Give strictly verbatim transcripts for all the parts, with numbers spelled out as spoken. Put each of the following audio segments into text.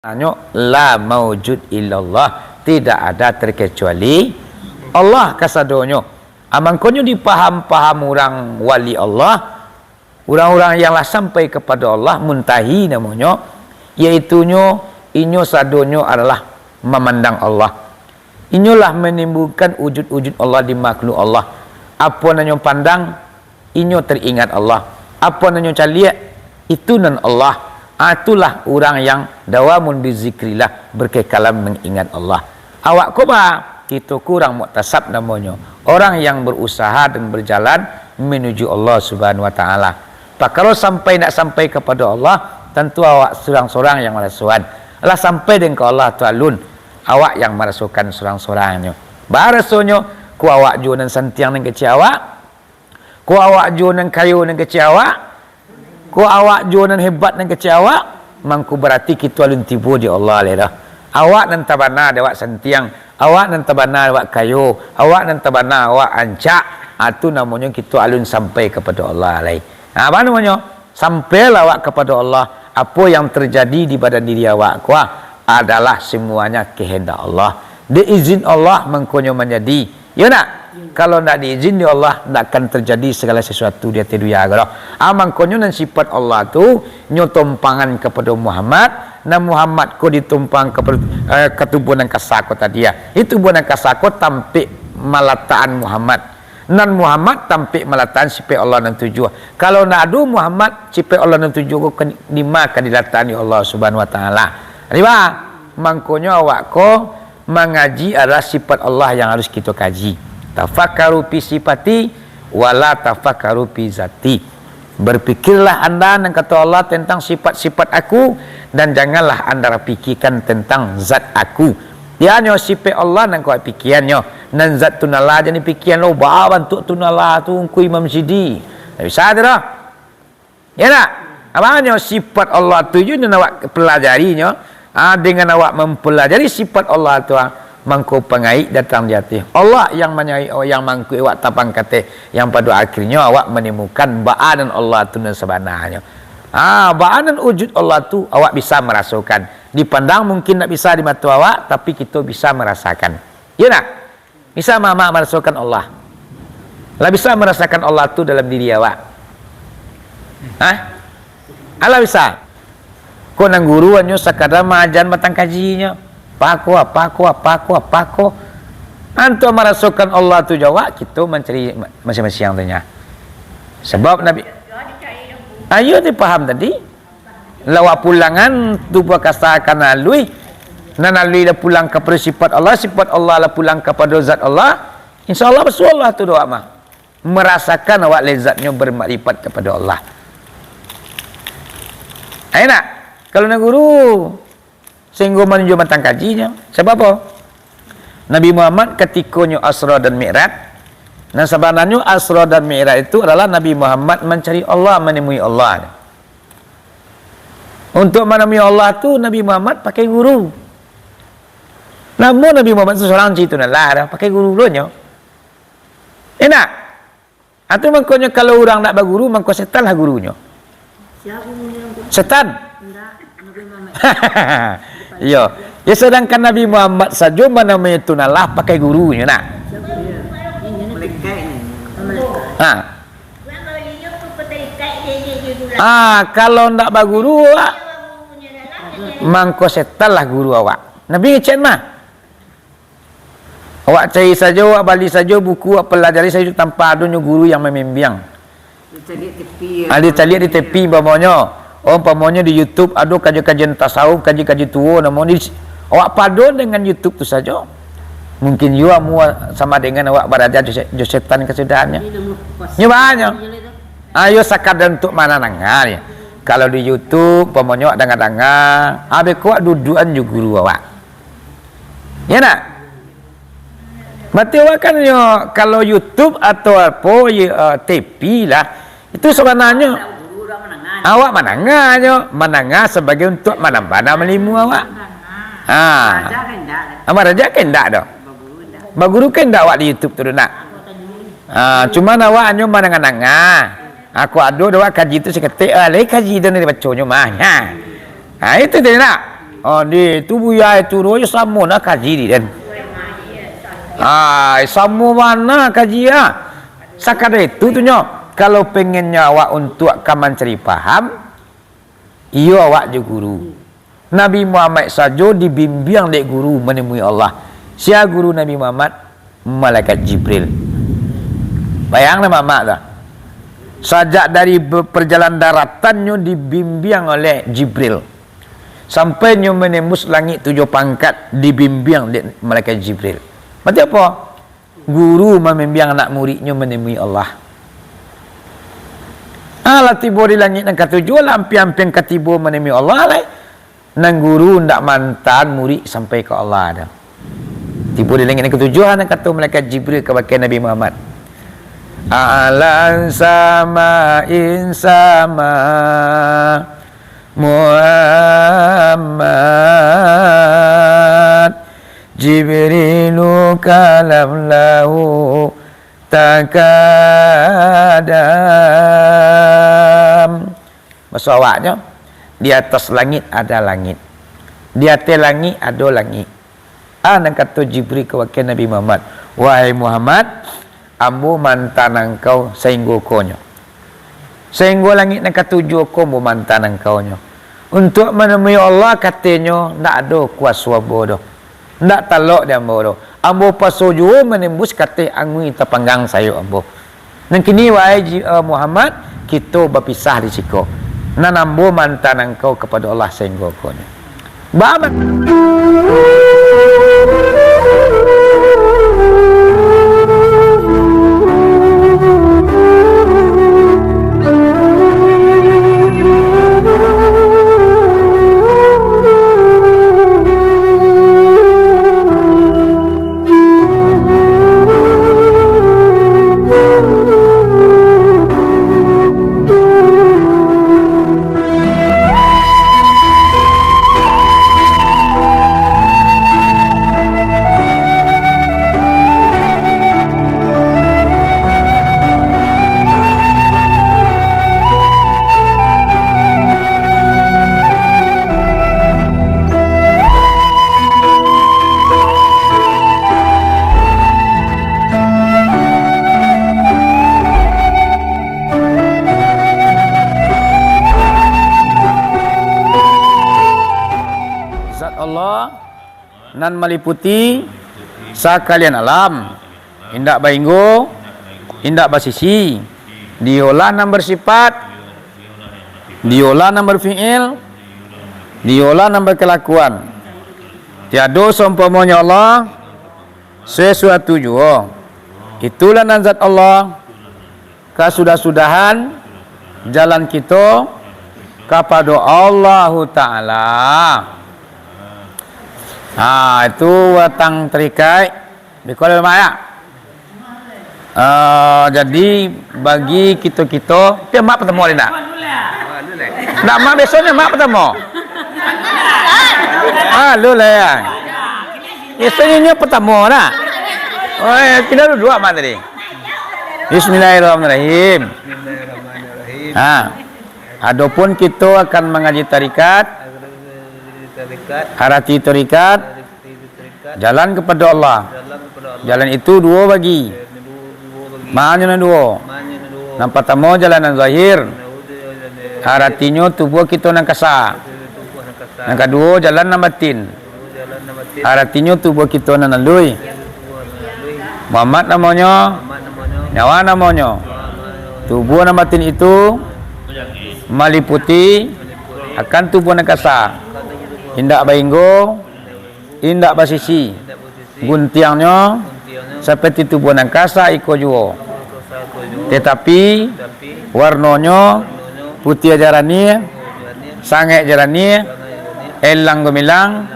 Hanyo la maujud illallah, tidak ada terkecuali Allah kasadonyo. Ah, mangkonyo dipaham-paham urang wali Allah, urang-urang yang lah sampai kepada Allah, muntahi namonyo, yaitunyo inyo sadonyo adalah mamandang Allah. Inyolah manimbulkan wujud-wujud Allah di makhluk Allah. Apo nan inyo pandang, inyo teringat Allah. Apo nan inyo caliak, itu nan Allah. Ah, itulah urang yang dawamun bizikrillah, berkekalan mengingat Allah. Awak ko ba, kito ko urang muktasab namonyo. Orang yang berusaha dan berjalan menuju Allah Subhanahu wa Ta'ala. Pakaro sampai ndak sampai kepada Allah, tantu awak surang-surang yang marasoan. Lah sampai den ka Allah tu alun, awak yang marasokan surang-surangnyo. Barasonyo, ko awak juo nan santiang nan kecek awak, ko awak juo nan kayo nan kecek awak, ko awak juo nan hebat nan kecek awak, mangko barati kito alun tibo di Allah lai doh. Awak nan tabana dek awak santiang, awak nan tabana awak kayo, awak nan tabana awak ancak, ah, tu namonyo kito alun sampai kapado Allah lai. Ah, apo namonyo? Sampailah awak kapado Allah. Apo yang terjadi di badan diri awak ko, ah, adalah semuanya kehendak Allah. Dek izin Allah mangkonyo manjadi. Iyo ndak? Kalau ndak diizin dek Allah, ndak akan terjadi segala sesuatu di ateh dunia ko doh. Ah, mangkonyo nan sifat Allah tu, nyo tompangan kapado Muhammad, nan Muhammad ko ditompang kapado, eh, ka tubuah nan kasa ko tadi, ah. Itu tubuah nan kasa ko tampek malatakan Muhammad. Nan Muhammad tampek malatakan sifat Allah nan tujuah. Kalau ndak ado Muhammad, sifat Allah nan tujuah ko ka, dima ka dilatakan dek Allah Subhanahu wa Ta'ala? Riba, mangkonyo awak ko mangaji adalah sifat Allah yang harus kito kaji. Tafakkaru fi sifati, wala tafakkaru fi zati. Berpikirlah anda, nan kato Allah, tentang sifat-sifat Aku, dan janganlah anda pikirkan tentang zat Aku. Iyo nyo sifat Allah nan kau pikian nyo, nan zat tu nan lah jan dipikian lo, ba bantuak tu nan lah tu, ngku Imam Sidi. Ndak bisa tu doh. Iyo ndak? Apo nyo sifat Allah tu juo nan awak pelajari nyo. Ah, dengan awak mempelajari sifat Allah tu, ah, mangko pangaik datang di ateh. Allah yang manyaik, yang mangkuik awak tapang ka ateh, yang pado akhirnyo awak manimukan baa nan Allah tu nan sabananyo. Ah, baa nan wujud Allah tu awak bisa marasokan. Dipandang mungkin ndak bisa di mato awak, tapi kito bisa marasakan. Iyo ndak? Bisa ma-, ma-, marasokan Allah. Lah bisa marasakan Allah tu dalam diri awak? Hah? Alah bisa. Ko nan guru hanyo sakadar maajan batang kajinyo. Apo ko, apo ko, apo ko, apo ko. Antuak marasokan Allah tu jo awak, kito mancari ma-, masiang-masiang tu nyo. Sabab Nabi, ayo dipaham tadi. Lah awak pulangan tubuah kasa ka nan aluih, nan aluih lah pulang kapado sifat Allah, sifat Allah lah pulang kapado zat Allah, insya Allah basuo Allah tu doh awak mah. Marasakan awak lezatnyo bermakrifat kapado Allah. Ayo ndak? Kalau nan guru, sahinggo manunjuak batang kajinyo. Sabab apo? Nabi Muhammad katikonyo Isra dan Mi'raj, nan sabananyo Isra dan Mi'raj itu adalah Nabi Muhammad mancari Allah, manemui Allah. Untuak manemui Allah tu, Nabi Muhammad pakai guru. Namun Nabi Muhammad tu sorang cito nan lah, pakai guru pulo nyo. Indak? Atau mangkonyo kalau urang ndak baguru, mangko setan lah gurunyo. Sia gurunyo tu? Setan. Indak, Nabi Muhammad. Iyo. Ya, sedangkan Nabi Muhammad sajo manemui tu nan lah pakai gurunyo, nah. Sia gurunyo? Malaikat ni. Malaikat. Ha. Ah, kalau ndak baguru, ah, mangko setan lah guru awak. Nabi ngecek mah. Awak cari sajo, awak bali sajo buku, awak pelajari sajo tanpa adonyo guru yang mambimbing. Dicaliak tepi, ah, dicaliak di tepi, umpamonyo. Oh, umpamonyo di YouTube ado kaji-kajian tasawuf, kaji-kaji tuo, namo di, awak pado dengan YouTube tu sajo. Mungkin juo amuah samo dengan awak baraja jo se-, jo setan kasudahannyo. Nyo banyak. Ayo sakadar untuak mananang, ah, yo. Kalau di YouTube, umpamonyo awak danga-danga, abih ko awak duduakan jo guru awak. Ya ndak? Berarti awak kan yo, kalau YouTube atau apo, yo, eh, T V lah, itu sabananyo awak mananganyo, mananga sabagai untuak manambah-nambah ilmu awak. Ha. Maraja kan indak doh. Baguru kan indak awak di YouTube tu doh, nak? Ha, cuman awak hanyo mananga-nanga. Aku ado doh awak kaji tu saketek, ah, lai kaji tu nan dibaconnyo mah. Ha. Ha, itu tadi nak. Ah, di tu buya itu doh, yo samo nah kaji di den. Ah, samo bana kaji ah. Sakadar itu tu nyo, kalau pengennyo awak untuak ka mancari paham, iyo awak jo guru. Nabi Muhammad sajo dibimbiang dek guru manemui Allah. Sia guru Nabi Muhammad? Malaikat Jibril. Bayang lah mamak tu. Sajak dari be-, perjalanan daratannyo dibimbiang oleh Jibril. Sampai nyo menembus langik tujuh pangkat dibimbiang dek malaikat Jibril. Berarti apa? Guru mamimbiang anak muridnyo manemui Allah. Alah tibo di langik nan katujuah, lah ampiang-ampiang ka tibo manemui Allah lai. Nan guru ndak maantaan murid sampai ka Allah doh. Tibo di langik nan katujuah, nan kato malaikat Jibril kabake Nabi Muhammad, "A'la sama'in sama Muhammad, Jibrilu kalam lahu takadam." Baso awaknyo, di atas langik ada langik, di ateh langik ado langik. Ah, nan kato Jibril kabake Nabi Muhammad, "Wahai Muhammad, ambo maantaan angkau sainggo konyo. Sainggo langik nan katujuah ko ambo maantaan angkau nyo. Untuak manemui Allah, katenyo, ndak ado kuaso ambo doh. Ndak talok di ambo doh. Ambo paso juo manembus kateh angui tapanggang sayok ambo. Nan kini, wahai Ji-, eh, Muhammad, kito bapisah di siko. Nan ambo maantaan angkau kapado Allah sainggo konyo." Ba-, Zat Allah nan maliputi sakalian alam, indak bainggo, indak basisi, diyolah nan barsipat, diyolah nan barfi'il, diyolah nan bakalakuan. Tiado saumpamonyo Allah, sasuatu juo. Itulah nan zat Allah, kasudah-sudahan jalan kito kapado Allahu Ta'ala. Ha, itu batang tarikaik di Kuala Lumpur, ya. Eh, jadi, bagi kito-kito, tapi mak patamo lai ndak? Ndak, mak biasonyo mak patamo. Ah, lu lah ya. Biasonyo nyo patamo nak. Oh, ya, pindah dulu mak tadi. Bismillahirrahmanirrahim. Bismillahirrahmanirrahim. Ha. Adopun kito akan mangaji tarikat, Tarikat, arati tarikat, arati tarikat, jalan kapado Allah. Jalan kapado Allah. Jalan itu duo bagi. Jalan itu duo, duo bagi. Manyo nan duo? Manyo nan duo? Nan partamo jalan nan zahir. Nan partamo jalan nan zahir. Aratinyo tubuah kito nan kasa. Aratinyo tubuah nan kasa. Nan kaduo jalan nan batin. Nan kaduo jalan nan batin. Aratinyo tubuah kito nan aluih. Aratinyo tubuah nan aluih. Muhammad namonyo. Muhammad namonyo. Nyawa namonyo. Nyawa namonyo. Tubuah nan batin itu maliputi akan tubuah nan kasa. Indak bainggo, indak basisi. Guntiangnyo saperti tubuah nan kasa iko juo. Tatapi, warnonyo putiah jaraniah, sangaik jaraniah, elang gumilang,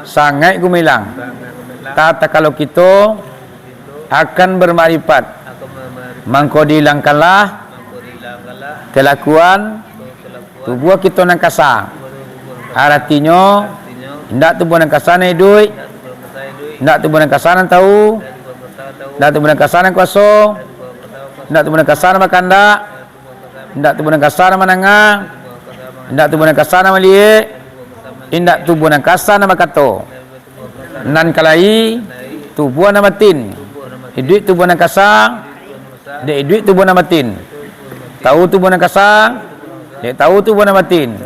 sangaik gumilang. Tatakalo kito akan bermakrifat, mangko dihilangkanlah kelakuan tubuah kito nan kasa. Aratinyo, indak tubuah nan kasa nan iduik, indak tubuah nan kasa nan tahu, indak tubuah nan kasa nan kuaso, indak tubuah nan kasa nan bakandak, indak tubuah nan kasa nan mandanga, indak tubuah nan kasa nan maliek, Indak tubuah nan kasa nan bakato. Nan ka lai, tubuah nan batin. Iduik tubuah nan kasa, dek iduik tubuah nan batin. Tau tubuah nan kasa, dek tau tubuah nan batin.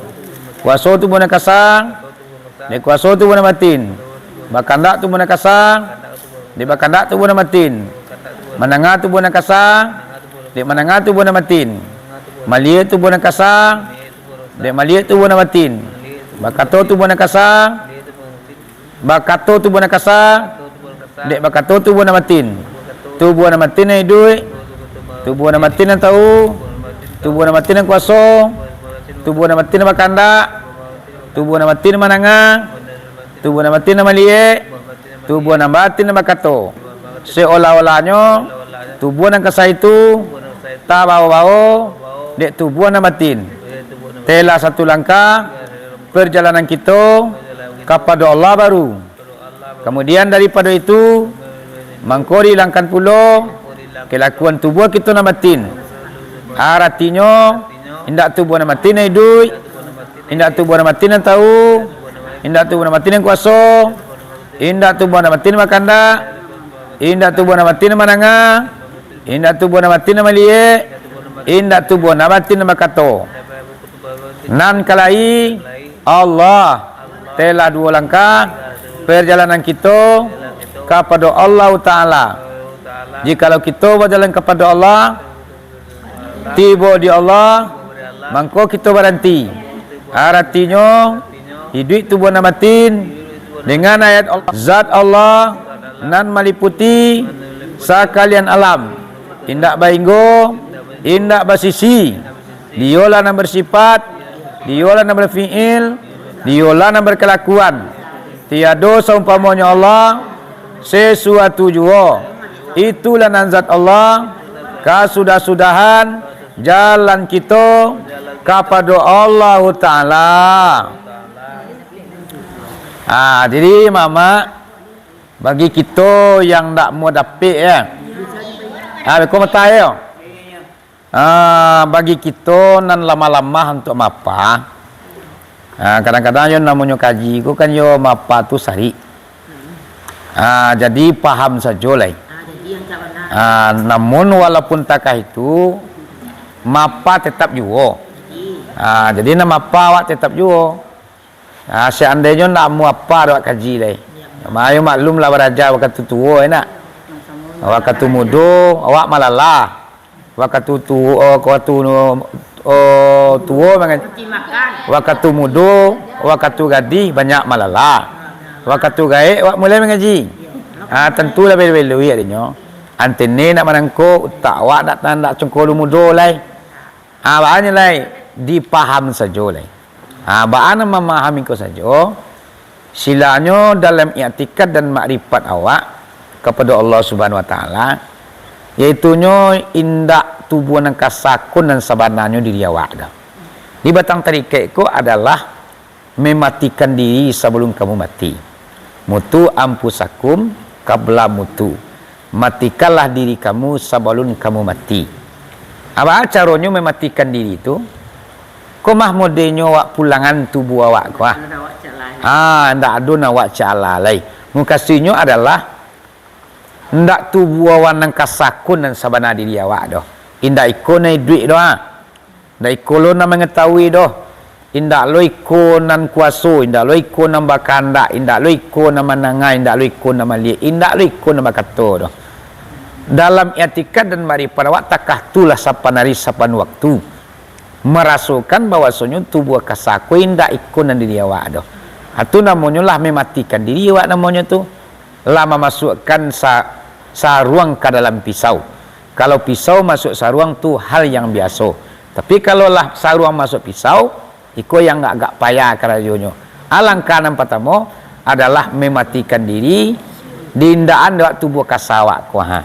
Kuaso tubuah nan kasa, dek kuaso tubuah nan batin. Bakandak tubuah nan kasa, dek bakandak tubuah nan batin. Mandanga tubuah nan kasa, dek mandanga tubuah nan batin. Maliek tubuah nan kasa, dek maliek tubuah nan batin. Bakato tubuah nan kasa, bakato tubuah nan kasa, dek bakato tubuah nan batin. Tubuah nan batin nan iduik, tubuah nan batin nan tau, tubuah nan batin nan kuaso, tubuah nan batin nan bakandak, tubuah nan batin nan mandanga, tubuah nan batin nan maliek, tubuah nan batin nan bakato. Seolah-olahnyo tubuah nan kasa itu tabao-bao dek tubuah nan batin. Telah satu langkah perjalanan kito kapado Allah baru. Kamudian daripado itu, mangko diilangkan pulo kelakuan tubuah kito nan batin. Aratinyo, indak tubuah nan batin nan iduik, indak tubuah nan batin nan tau, indak tubuah nan batin nan kuaso, indak tubuah nan batin nan bakandak, indak tubuah nan batin nan mandanga, indak tubuah nan batin nan maliek, indak tubuah nan batin nan bakato. Nan ka lai, Allah, telah duo langkah perjalanan kito kapado Allahu Ta'ala. Jikalau kito bajalan kapado Allah, tibo di Allah, mangko kito baranti. Aratinyo, iduik tubuah nan batin, dengan ayat Allah, zat Allah nan maliputi sakalian alam, indak bainggo, indak basisi. Diyolah nan basipaik, diyolah nan bafiil, diyolah nan bakalakuan. Tiado saumpamonyo Allah, sasuatu juo. Itulah nan zat Allah, kasudah-sudahan jalan kito kapado Allahu Ta'ala. Ah, jadi, Mamak, bagi kito yang ndak mau dapik, ya. Ah, beko matai, yo. Ah, bagi kito nan lamah-lamah untuak maapa, ah, kadang-kadang yo namonyo kaji ko kan yo maapa tu sarik. Ah, jadi paham sajo lai. Ah, namun walaupun takah itu, maapa tetap juo. Ah, jadi nan maapa awak tetap juo. Ah, seandainyo ndak amuah apa dek awak kaji lai. Mayo maklum lah baraja wakatu tuo, enak. Wakatu mudo, awak malala. Wakatu tuo, wakatu, oh, tuo mangaji. Wakatu mudo, wakatu gadih banyak malala. Wakatu gaek, awak mulai mangaji. Ah, tantu lah belo-belo adinyo. Antene nak manangko, utak awak ndak, ndak congkolu mudo lai. Ah, baanyo lai, dipaham sajo lai. Ha, baa nan mamahami ko sajo, silanyo dalam iktikad dan makrifat awak kapado Allah Subhanahu Wa Taala, yaitunyo indak tubuah nan kasa ko nan sabananyo diri awak tu. Di batang tarikaik ko adalah mematikan diri sabalum kamu mati. Mutu anfusakum qabla mutu. Matikanlah diri kamu sabalun kamu mati. Baa caronyo mamatikan diri tu? Ko mah modenyo awak pulangan tubuah awak ko, ah. Ha, ndak ado nan awak cak alah lai. Mukasuiknyo adalah, ndak tubuah awak nan kasa ko nan sabana diri awak doh. Indak iko nan iduik doh, ah. Indak iko lo nan mangatahui doh. Indak lo iko nan kuaso, indak lo iko nan bakahandak, indak lo iko nan mandanga, indak lo iko nan maliek, indak lo iko nan bakato doh. Dalam iktikad dan makrifat awak takah tu lah sapan ari sapan waktu. Marasokan bahwasonyo tubuah kasa ko indak iko nan diri awak doh. Ha, tu namonyo lah mamatikan diri awak namonyo tu. Lah mamasuakkan sa-, saruang ka dalam pisau. Kalau pisau masuak saruang tu hal yang biaso. Tapi kalau lah saruang masuak pisau, iko yang agak-agak payah karajonyo. Alangkah nan partamo adalah mamatikan diri, di indak-an dek tubuah kasa awak ko, ha.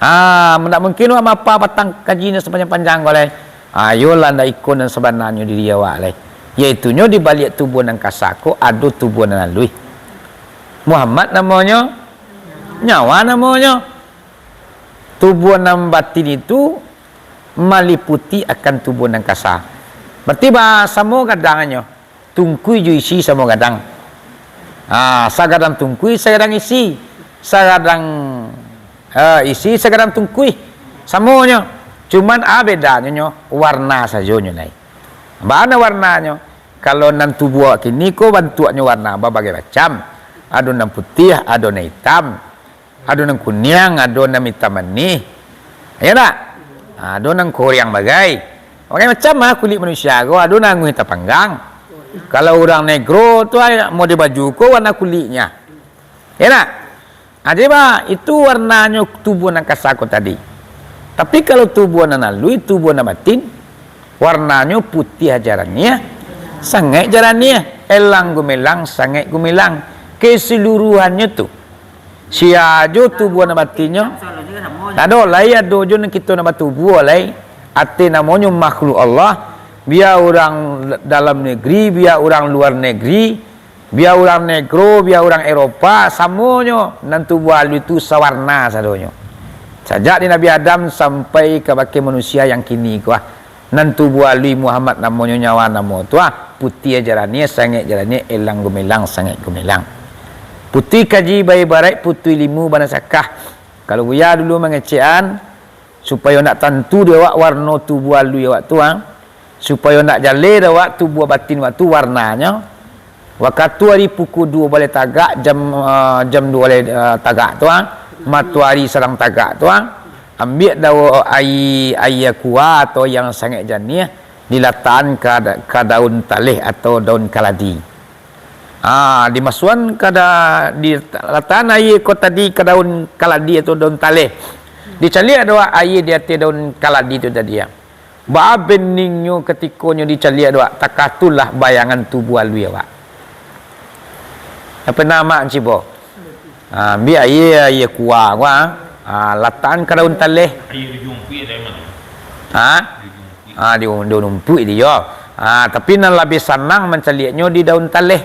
Ha, ndak mungkin awak maapa batang kajinyo sapanjang-panjang ko lai. Ha, iyolah ndak iko nan sabananyo diri awak lai. Yaitunyo di baliak tubuah nan kasa ko ado tubuah nan aluih. Muhammad namonyo, nyawa namonyo. Tubuah nan batin itu maliputi akan tubuah nan kasa. Berarti ba-, samo gadangannyo. Tungkui jo isi samo gadang. Ha, sagadang tungkui, sagadang isi. Sagadang, eh, isi, sagadang tungkui. Samonyo. Cuman, a, bedanyo nyo, warna sajonyo lai. Bana warnanyo? Kalau nan tubuah awak kini ko bantuaknyo warna babagai macam. Ado nan putiah, ado nan itam. Ado nan kuniang, ado nan itam manih. Iyo ndak? Ado nan koriang bagai. Bagai macam lah kulik manusia ko, ado nan anguih tapanggang. Kalau urang negro tu, ai, model baju ko warna kuliknyo. Iyo ndak? Ha, jadi, ba, itu warnanyo tubuah nan kasa ko tadi. Tapi kalau tubuah nan aluih, tubuah nan batin, warnanyo putiah jaraniah, sangaik jaraniah, elang gumelang, sangaik gumelang. Keseluruhannyo tu, sia jo tubuah nan batinnyo, ndak ado lai ado jo nan kito nan batubuah lai. Ati namonyo makhluk Allah, bia urang dalam negeri, bia urang luar negeri, bia urang negro, bia urang Eropa, samonyo nan tubuah aluih tu sawarna sadonyo. Sajak di Nabi Adam sampai kabake manusia yang kini ko, ah. Nan tubuah aluih Muhammad namonyo, nyawa namo tu, ah, putiah jaraniah, sangaik jaraniah, elang gumelang, sangaik gumelang. Putuih kaji baibaraik, putuih ilimu banasakah. Kalau Buya dulu mangecekan, supayo ndak tantu di awak warno tubuah aluih awak tu, ah. Supayo ndak jaleh di awak tubuah batin awak tu warnanyo. Wakatu ari pukul duo baleh tagak, jam, ah, jam duo baleh, ah, tagak tu, ah, matoari sadang tagak tu, ah, ambiak daun aia, aia kua atau yang sangaik janiah, dilatakan ka da-, ka daun taleh atau daun kaladi. Ah, dimasuakan ka da-, dilatakan aia ko tadi ka daun kaladi atau daun taleh. Dicaliak dek awak aia di ateh daun kaladi tu tadi, ah. Baa beningnyo katikonyo dicaliak dek awak, takatulah bayangan tubuah aluih awak. Apo namo cibo? Ha, ambiak aia, aia kua, kua. Ha, latakan ka daun taleh. Aia di jumpuik dari mana? Ha? Di jumpuik. Ha, di, di jumpuik dia. Ha, tapi nan labiah sanang mancaliaknyo di daun taleh.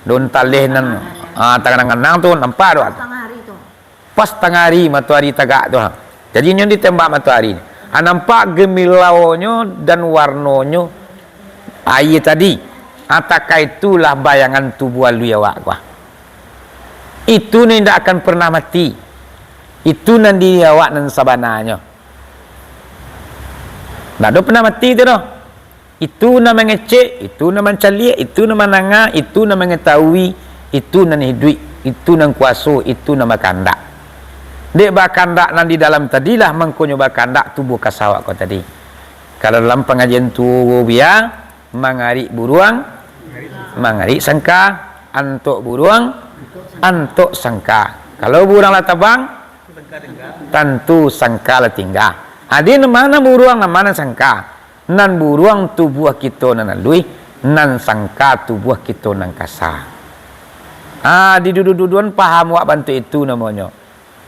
Daun taleh nan, ha, tanang-tanang tu nampak tu. Tangah hari tu. Pas tangah hari matoari tagak tu, ha. Jadi, inyo ditembak matoari. Ha, nampak gemilaunyo dan warnonyo aia tadi. Ha, takah itulah bayangan tubuah aluih awak ko, ha. Itu nan indak akan pernah mati. Itu nan di awak nan sabananyo. Ndak ado pernah mati tu doh. Itu nan mangecek, itu nan mancaliak, itu nan mandanga, itu nan mangatahui, itu nan iduik, itu nan kuaso, itu nan bakandak. Dek bakandak nan di dalam tadilah, mangkonyo bakandak tubuah kasa awak ko tadi. Kalau dalam pangajian tu, Buya, mangarik buruang, mangarik sangka, antok buruang, antok sangka. Kalau buruang lah tabang, tantu sangka lah tingga. Adi, nan ma buruang, nan ma sangka? Nan buruang tubuah kito nan aluih, nan sangka tubuah kito nan kasa. Ah, didudu-duduan paham awak bantuak itu namonyo.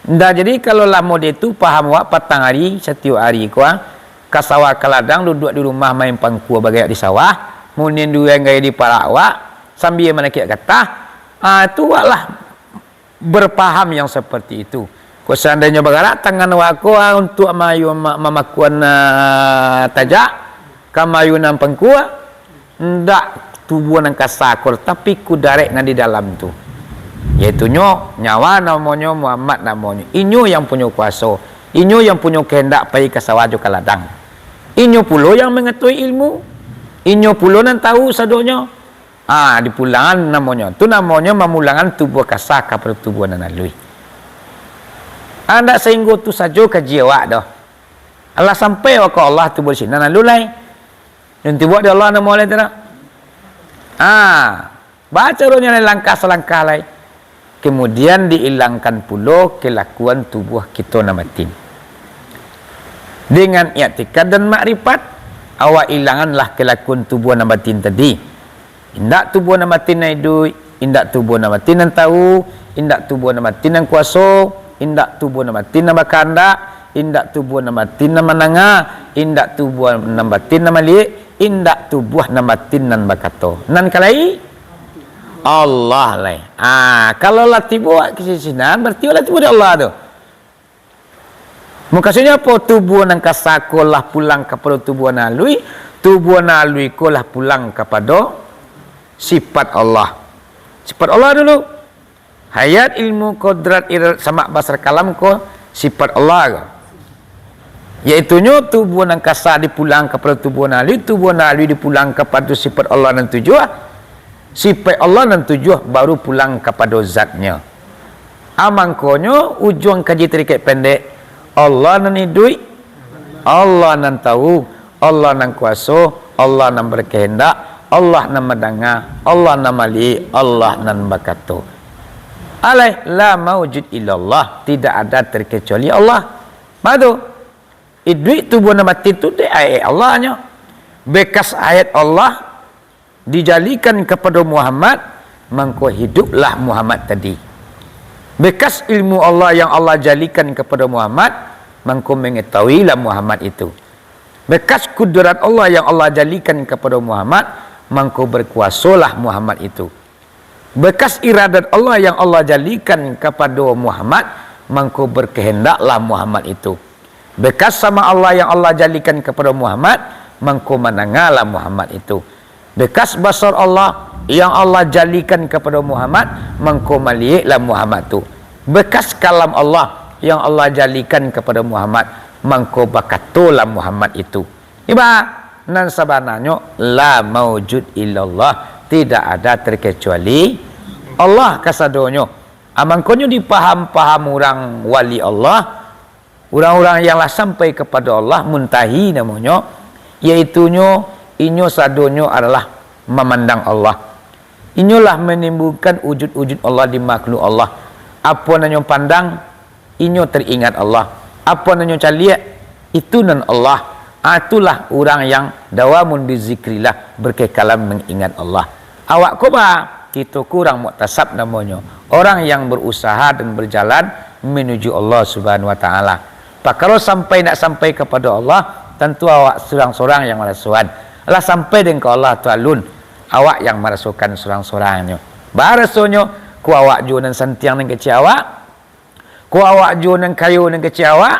Ndak, jadi kalau lah model tu paham awak, patang ari, satiok ari ko, ah, ka sawah ka ladang, duduak di rumah main pangkua bagayok di sawah, munin duren gaya di parak awak, sambia manakiak gatah, ah, tu awak lah berpaham yang seperti itu. Kok seandainyo bagarak tangan awak ko, ah, untuak mayu-, ma-, mamakuan, ah, tajak, ka mayunan pangkua, ndak tubuah nan kasa ko, tapi kudarek nan di dalam tu. Yaitunyo, nyawa namonyo, Muhammad namonyo. Inyo yang punyo kuaso, inyo yang punyo kahandak pai ka sawah jo ka ladang. Inyo pulo yang mangatui ilmu, inyo pulo nan tahu sadonyo. Ah, dipulangan namonyo. Tu namonyo mamulangan tubuah kasa ka pado tubuah nan aluih. Ah, ndak sainggo tu sajo kaji awak doh. Alah sampai awak ka Allah tubuah di sinan aluih lai. Nan tibo di Allah namo lai tu doh. Ah, bacaronyo lai langkah salangkah lai. Kemudian diilangkan pulo kelakuan tubuah kito nan batin. Dengan iktikad dan makrifat, awak ilanganlah kelakuan tubuah nan batin tadi. Indak tubuah nan batin nan iduik, indak tubuah nan batin nan tahu, indak tubuah nan batin nan kuaso, indak tubuah nan batin nan bakahandak, indak tubuah nan batin nan mandanga, indak tubuah nan batin nan maliek, indak tubuah nan batin nan bakato. Nan ka lai? Allah lai. Ah, kalau lah tibo ka sinan, berarti lah tibo di Allah tu. Mukasuiknyo apo? Tubuah nan kasa ko lah pulang kapado tubuah nan aluih, tubuah nan aluih ko lah pulang kapado sifat Allah. Sifat Allah dulu. Hayat, ilmu, kodrat, iradat, samak, basar, kalam ko sifat Allah ko. Yaitunyo tubuah nan kasa dipulang kapado tubuah nan aluih, tubuah nan aluih dipulang kapado sifat Allah nan tujuah, sifat Allah nan tujuah baru pulang kapado zatnyo. Amangkonyo ujuang kaji tarikek pendek, Allah nan iduik, Allah nan tahu, Allah nan kuaso, Allah nan bakahandak, Allah nan mandanga, Allah nan maliek, Allah nan bakato. Alai, la maujud illallah, tidak ada terkecuali Allah. Matu, iduik tubuah nan batin tu dek ayat Allah nyo. Bekas ayat Allah dijalikan kapado Muhammad, mangko hiduplah Muhammad tadi. Bekas ilmu Allah yang Allah jalikan kapado Muhammad, mangko mangatahuilah Muhammad itu. Bekas kudrat Allah yang Allah jalikan kapado Muhammad, mangko bakuasolah Muhammad itu. Bekas iradat Allah yang Allah jalikan kapado Muhammad, mangko bakahandaklah Muhammad itu. Bekas sama Allah yang Allah jalikan kapado Muhammad, mangko mandangalah Muhammad itu. Bekas basar Allah yang Allah jalikan kapado Muhammad, mangko malieklah Muhammad tu. Bekas kalam Allah yang Allah jalikan kapado Muhammad, mangko bakatolah Muhammad itu. Iba, nan sabananyo la maujud illallah, tidak ada terkecuali Allah kasadonyo. Amangkonyo dipaham-paham urang wali Allah, urang-urang yang lah sampai kapado Allah, muntahi namonyo, yaitunyo inyo sadonyo adalah mamandang Allah. Inyo lah manimbulkan wujud-wujud Allah di makhluk Allah. Apo nan inyo pandang, inyo taringat Allah. Apo nan inyo caliak, itu nan Allah. Ah, itulah urang yang dawamun bizikrillah, berkekalan mengingat Allah. Awak ko ba, kito ko urang muktasab namonyo. Orang yang berusaha dan berjalan menuju Allah Subhanahu wa Ta'ala. Pakaro sampai nak sampai kapado Allah, tantu awak surang-surang yang marasoan. Lah sampai den ka Allah tu alun, awak yang marasokan surang-surangnyo. Barasonyo, ko awak juo nan santiang nan kecek awak, ko awak juo nan kayo nan kecek awak,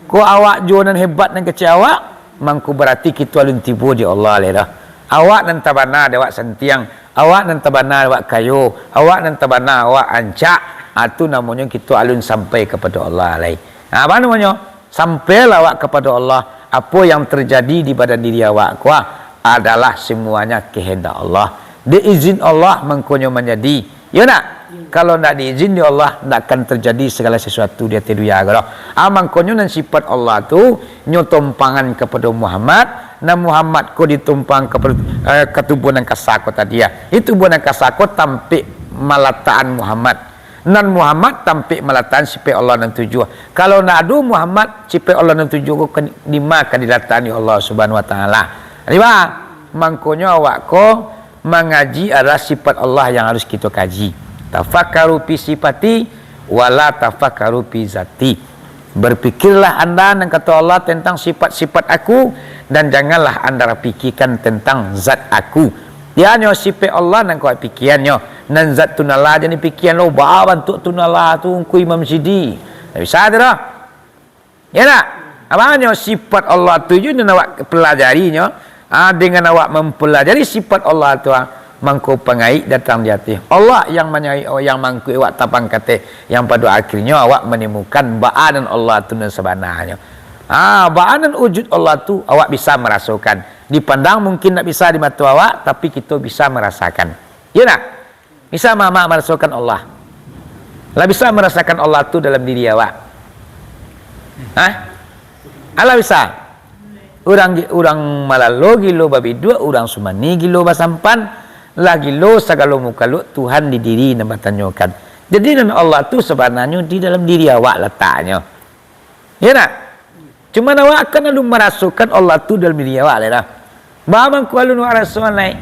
ko awak juo nan hebat nan kecek awak, mangko barati kito alun tibo di Allah lai doh. Awak nan tabana dek awak santiang, awak nan tabana awak kayo, awak nan tabana awak rancak, ah, tu namonyo kito alun sampai kapado Allah lai. Ah, apo namonyo? Sampailah awak kapado Allah. Apo yang terjadi di badan diri awak ko, ah, adalah semuanya kehendak Allah. Diizin Allah mangkonyo manjadi. Iyo ndak? Kalau ndak diizin dek Allah, ndak akan terjadi segala sesuatu di ateh dunia ko doh. Ah, mangkonyo nan sifat Allah tu, nyo tompangan kapado Muhammad, nan Muhammad ko ditompang kapado, eh, ka tubuah nan kasa ko tadi, ya. Itu tubuah nan kasa ko tampek malatakan Muhammad. Nan Muhammad tampek malatakan sifat Allah nan tujuah. Kalau ndak ado Muhammad, sifat Allah nan tujuah ko ka, dima ka dilatakan dek Allah Subhanahu wa Ta'ala. Jadi, bah, mangkonyo awak ko mangaji adalah sifat Allah yang harus kito kaji. Tafakkaru fi sifati wa la tafakkaru fi zati. Berpikirlah anda, nan kato Allah, tentang sifat-sifat Aku, dan janganlah anda pikirkan tentang zat Aku. Ianyo sifat Allah nan kau pikiannyo, nan zat tu nan lah jan dipikian lo, baa bantuak tu nan lah tu, Ungku Imam Sidi. Ndak bisa tu doh. Ya ndak? Apo nyo sifat Allah tu juo nan awak pelajarinyo. Ah, dengan awak mampelajari sifat Allah tu, ah, mangko pangaik datang di ateh. Allah yang manyaik, yang mangkuik awak tapang kateh, yang pado akhirnyo awak manimukan baa nan Allah tu nan sabananyo. Ah, baa nan wujud Allah tu awak bisa marasokan. Dipandang mungkin ndak bisa di mato awak, tapi kito bisa marasakan. Iyo ndak? Bisa ma-, ma-, marasokan Allah. Lah bisa marasakan Allah tu dalam diri awak? Hah? Alah bisa. Urang gi-, urang malalo gilo babiduak, urang sumani gilo basampan, lah gilo sagalo mukaluak Tuhan di diri nan batanyokan. Jadi nan Allah tu sabananyo di dalam diri awak lataknyo. Iyo ndak? Cuman awak kan alun marasokan Allah tu dalam diri awak lai doh. Baa mangko alun awak rasoan lai?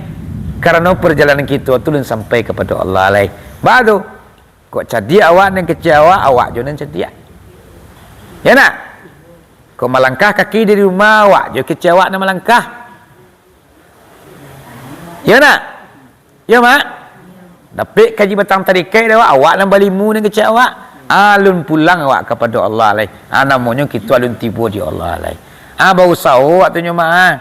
Karano parjalanan kito tu alun sampai kapado Allah lai. Baa tu? Kok cadiak awak nan kecek awak, awak juo nan cadiak. Iyo ndak? Kok malangkah kaki dari rumah, awak juo kecek awak nan malangkah. Iyo ndak? Iyo, Mak? Dapek kaji batang tarikek dek awak, awak nan balimu nan kecek awak. Alun pulang awak kapado Allah lai. Ah, namonyo kito alun tibo di Allah lai. Ah, bausaho awak tu nyo, Mak, ah.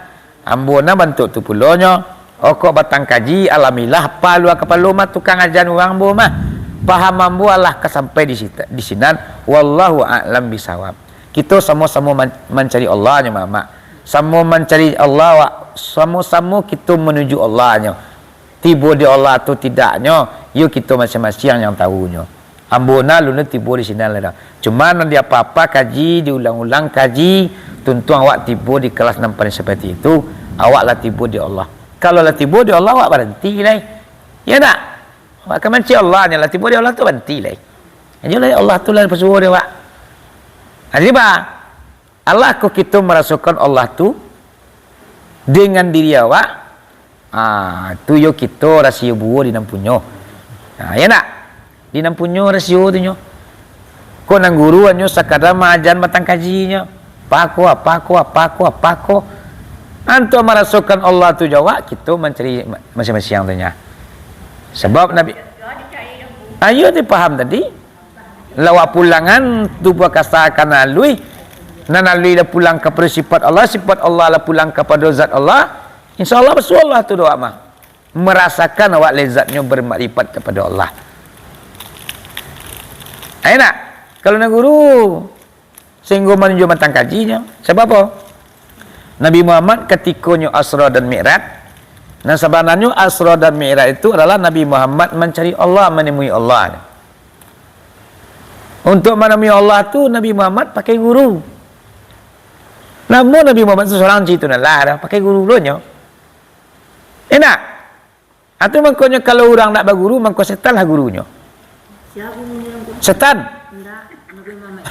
Ambo nan bantuak tu pulo nyo. Okok batang kaji, alhamdulillah, palua kapalo mah tukang aja urang ambo mah. Paham ambo alah ka sampai di sita-, di sinan. Wallahu a'lam bisawab. Kito samo-samo man-, mancari Allah nyo, Mamak. Samo mancari Allah, wak. Samo-samo kito manuju Allah nyo. Tibo di Allah tu tidaknyo, yo kito masiang-masiang yang tahunyo. Ambo nah alun tibo di sinan lai doh. Cuma nan di apa-apa kaji, diulang-ulang kaji, tuntuang awak tibo di kelas nan paling seperti itu, awak lah tibo di Allah. Kalau lah tibo di Allah, awak baranti lai. Ya ndak? Awak ka mancari Allah nyo, lah tibo di Allah tu baranti lai. Ajo lah Allah tu lah pasuo dek awak. Jadi ba, alah ko kito marasokan Allah tu dengan diri awak, ah, tu yo kito rasio buo di nan punyo. Ah, ya ndak? Di nan punyo rasio tu nyo. Ko nan guru hanyo sakadar maajan batang kajinyo. Apa ko, apa ko, apa ko, apa ko. Antuak marasokan Allah tu jo awak, kito mancari ma-, masiang-masiang tu nya. Sabab Nabi, ayo dipaham tadi. Lah awak pulangan tubuah kasa ka nan aluih, nan aluih lah pulang kapado sifat Allah, sifat Allah lah pulang kapado zat Allah, insya Allah basuo Allah tu doa mah. Marasakan awak lezatnyo bermakrifat kapado Allah. Ayo nak, kalau nan guru, sahinggo manunjuak batang kajinyo. Sabab apo? Nabi Muhammad katikonyo Isra dan Mi'raj, nan sabananyo Isra dan Mi'raj itu adalah Nabi Muhammad mancari Allah, manemui Allah. Untuak manemui Allah tu, Nabi Muhammad pakai guru. Namo Nabi Muhammad tu surang cito nan lah, pakai guru lo nyo. Enak. Atu mangkonyo, kalau urang ndak baguru, mangko setan lah gurunyo. Sia gurunyo tu? Setan. Ndak, Nabi Muhammad.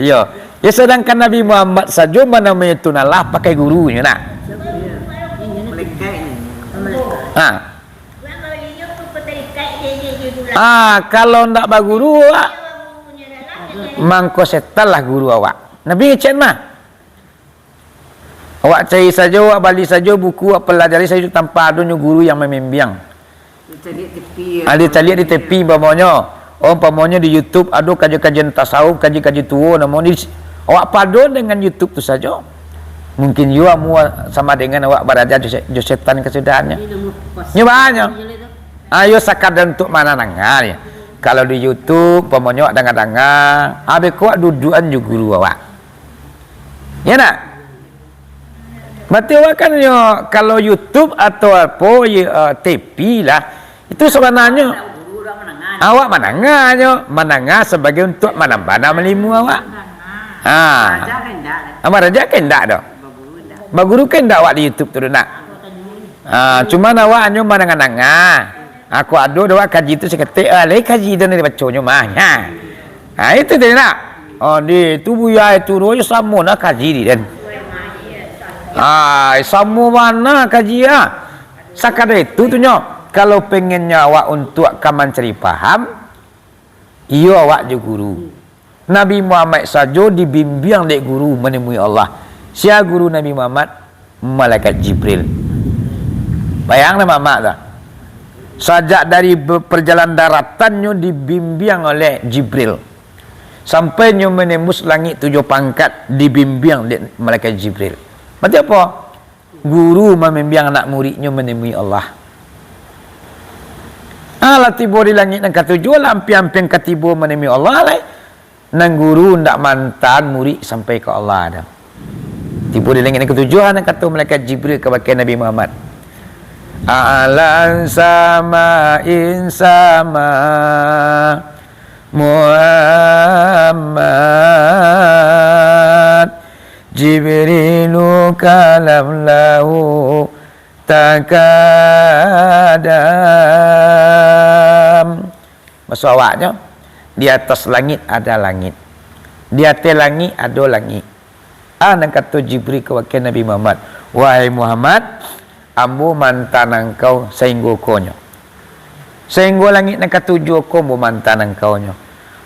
Iyo. Ya, sedangkan Nabi Muhammad sajo manamuinyo tu nan lah pakai gurunyo, nak. Sia gurunyo? Inyo tu. Malaikat ni. Malaikat. Ha. Ah, kalau ndak baguru, awak, mangko setan lah guru awak. Nabi ngecek mah. Awak cari sajo, awak bali sajo buku, awak pelajari sajo tanpa adonyo guru yang mambimbang. Dicaliak tepi, ah, dicaliak di tepi, umpamonyo. Oh, umpamonyo di YouTube ado kaji-kajian tasawuf, kaji-kaji tuo, namo di, awak pado dengan YouTube tu sajo. Mungkin juo amuah sama dengan awak baraja jo se-, jo setan kasudahannyo. Nyo banyak. Ayo sakadar untuak mananang, ah, yo. Kalau di YouTube, umpamonyo awak danga-danga, abih ko awak dudukan jo guru awak. Ya nak? Berarti awak kan yo, kalau YouTube atau apo, yo, eh, T V lah, itu sabananyo awak mananganyo, mananga sabagai untuak manambah-nambah ilmu awak. Ha. Baraja kan indak doh. Baguru kan indak awak di YouTube tu, nak? Ha, cuman awak hanyo mananga-nanga. Aku ado doh kaji tu saketek, ah, lai kaji tu nan dibaconnyo mah. Ha. Ha, itu tadi nak. Oh, di tu buya itu doh, yo samo nah kaji di den. Ah, samo bana kaji ah. Sakadar itu tu nyo. Kalau pengennyo awak untuak ka mancari paham, iyo awak jo guru. Nabi Muhammad sajo dibimbiang dek guru manemui Allah. Sia guru Nabi Muhammad? Malaikat Jibril. Bayanglah Mamak tu. Sajak dari be-, perjalanan daratannyo dibimbiang oleh Jibril. Sampai nyo menembus langik tujuh pangkat dibimbiang dek malaikat Jibril. Berarti apo? Guru mamimbiang anak muridnyo manemui Allah. Alah tibo di langik nan katujuah, lah ampia-ampia ka tibo manemui Allah lai. Nan guru ndak maantaan murid sampai ka Allah doh. Tibo di langik nan katujuah, nan kato malaikat Jibril kabake Nabi Muhammad, "A'lan sama'in sama Muhammad, Jibrilu kalam lahu takadam." Maksud awaknyo, di atas langik ada langik. Di ateh langik ado langik. Ah, nan kato Jibril kabake Nabi Muhammad, "Wahai Muhammad, ambo maantaan angkau sainggo konyo. Sainggo langik nan katujuah ko ambo maantaan angkau nyo.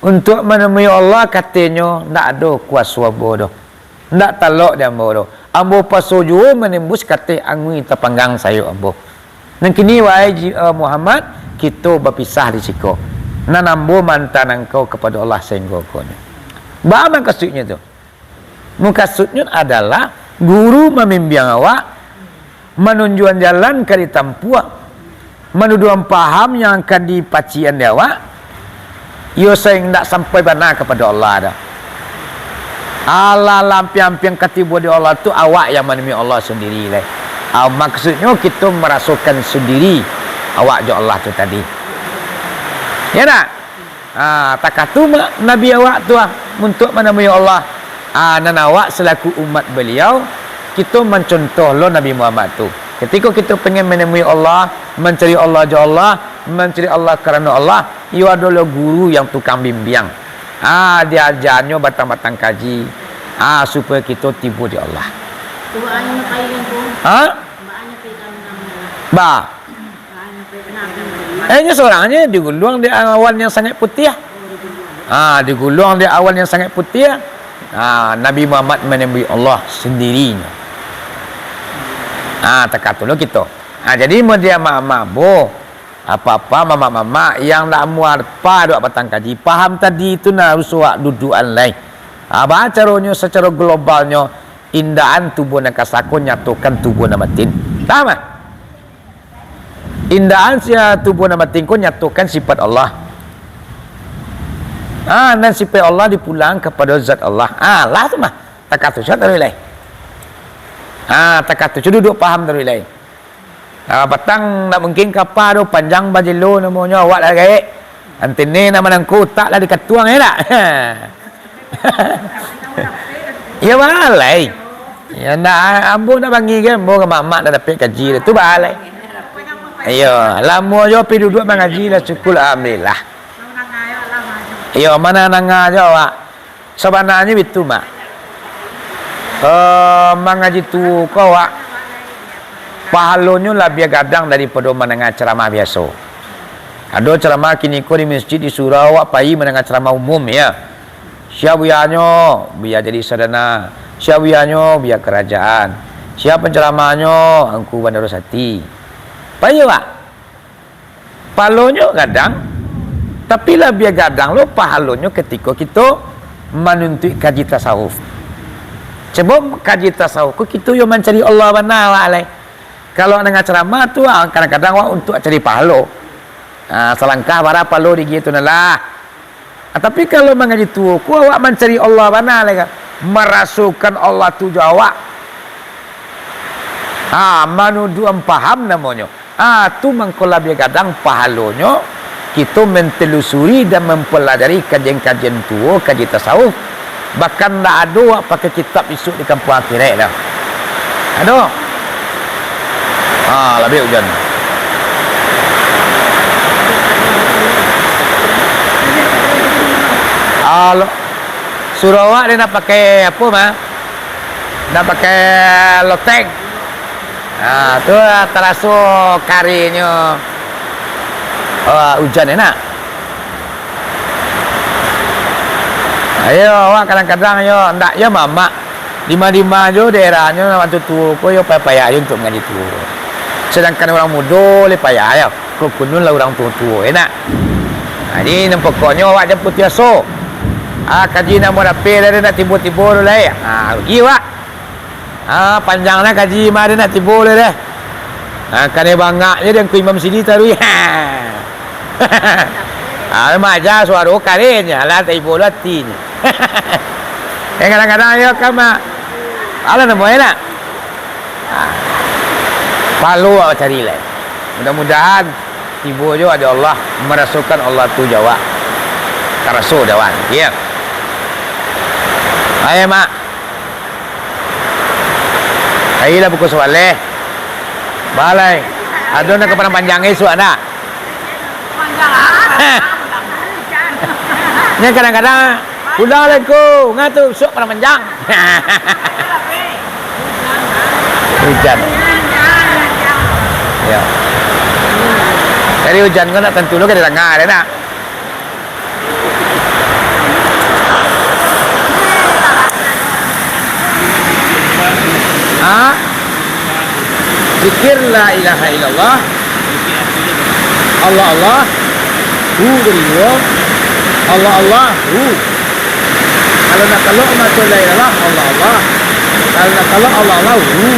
Untuak manemui Allah, katonyo, ndak ado kuaso ambo doh. Ndak talok di ambo doh. Ambo paso juo manembus ka ateh angui tapanggang sayok ambo. Nan kini, wahai Ji-, eh, Muhammad, kito bapisah di siko. Nan ambo maantaan angkau kapado Allah sainggo konyo." Baa mukasuiknyo tu? Mukasuiknyo adalah guru mamimbiang awak, manunjuan jalan ka ditampuah, manuduakan paham yang akan dipacikan di awak, iyo sa indak sampai bana kapado Allah doh. Alah, lah ampiang-ampiang ka tibo di Allah tu, awak yang manemui Allah sandiri lai. Ah, maksudnyo, kito marasokan sandiri awak jo Allah tu tadi. Ya ndak? Ah, takah tu ma-, Nabi awak tu, ah, untuak manemui Allah. Ah, nan awak salaku umat Baliau, kito mancontoh lo Nabi Muhammad tu. Katiko kito pengen manemui Allah, mancari Allah jo Allah, mancari Allah karano Allah, iyo ado lo guru yang tukang bimbiang. Ah, diajanyo batang-batang kaji, ah, supayo kito tibo di Allah. Ha? Ba. Eh, nyo sorang nyo diguluang di awan yang sangat putiah. Ah, diguluang di awan yang sangat putiah. Ah, Nabi Muhammad manemui Allah sandirinyo. Ah, takah tu lo kito. Ah, jadi, mun di amak-amak ambo, apa-apa mamak-mamak yang lah muarpa dek batang kaji, paham tadi tu, nah, rusuak dudukan lai. Ah, baa caronyo, sacaro globalnyo, indaan tubuah nan kasa ko nyatokan tubuah nan batin. Paham, ah? Indaan sia tubuah nan batin ko nyatokan sifat Allah. Ah, nan sifat Allah dipulang kapado zat Allah. Ah, lah tu mah. Takah tu, sudah taruih lai. Ah, takah tu, sudah duduak paham taruih lai. Ah, batang ndak mungkin kapa tu, panjang bajelo namonyo, awak lah gaek. Antene nan manangko utak lah dikatuang, ya ndak? Iyo, balai. Iyo, ndak, ambo ndak bangih ge, ambo ka mamak ndak dapek kaji tu, balai. Iyo, lamo jo pi duduak mangaji lah, syukur, alhamdulillah. Iyo, ma nan nanga jo awak. Sabananyo bitu, Mak. Eh, mangaji tuo ko awak, pahalonyo labiah gadang daripado mandanga caramah biaso. Ado caramah kini ko di masjid, di surau, awak pai mandanga caramah umum, ya. Sia buyanyo, buya jadi sadana. Sia buyanyo, buya karajaan. Sia pancaramahnyo, Angku Bandaro Sati. Pai awak. Pahalonyo gadang, tapi labiah gadang lo pahalonyo katiko kito manuntuik kaji tasawuf. Sabab kaji tasawuf ko kito yo mancari Allah bana awak lai. Kalau mandanga caramah tu, ah, kadang-kadang awak untuak cari pahalo. Ah, salangkah bara pahalo di gie tu nah lah. Ah, tapi kalau mangaji tuo ko, awak mancari Allah bana lai ka. Marasokan Allah tu jo awak. Ha, manuduakan paham namonyo. Ha, tu mangko labiah gadang pahalonyo, kito mantelusuri dan mampalajari kajian-kajian tuo, kaji tasawuf. Bahkan ndak ado awak pakai kitab isuak di kampuang akhirat tu. Ado. Ha, labiah ujan. Alo, suruah awak dia nak pakai apo, mah? Nak pakai loteng. Ha, tu lah taraso karinyo, ah, ujan enak. Iyo, awak kadang-kadang yo, ndak yo mamak. Dima-dima jo daerahnyo, nan tuo-tuo ko yo payah-payah jo untuak mangaji tuo. Sadangkan urang mudo lai payah yo, ko kunun lah urang tuo-tuo, enak. Jadi, nan pokoknyo awak jan putuih aso. Ah, kaji nan mau dapek dari nak tibo-tibo tu lai. Ah, rugi awak. Ah, panjang nah kaji mah, ado nak tibo lai deh. Ah, kanai bangak je deh Angku Imam sini taruih. Ah, memang aja suaro karen je, alah tibo lah atinyo. Eh, kadang-kadang yo kama. Alah namo enak. Ah. Palo awak cari lai. Mudah-mudahan tibo jo ado Allah, marasokan Allah tu jo awak. Taraso dek awak. Yo. Ayo, Mak. Ayolah pukul sabaleh. Balai. Ado nak ka Padang Panjang isuak, ndak? Ni kadang-kadang, "Pulang lah ko, ngatu, isuak Padang Panjang." Ujan. Yo. Jadi ujan ko ndak tantu lo ka didanga, ndak? Ha? Zikir la ilaha illallah. Allah, Allah. Hu dari dua. Allah, Allah. Hu. Kalau nak talok mato la ilaha illallah, Allah, Allah. Kalau nak talok Allah, Allah. Hu.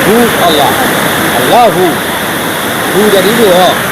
Hu Allah. Allahu. Hu jadi duo.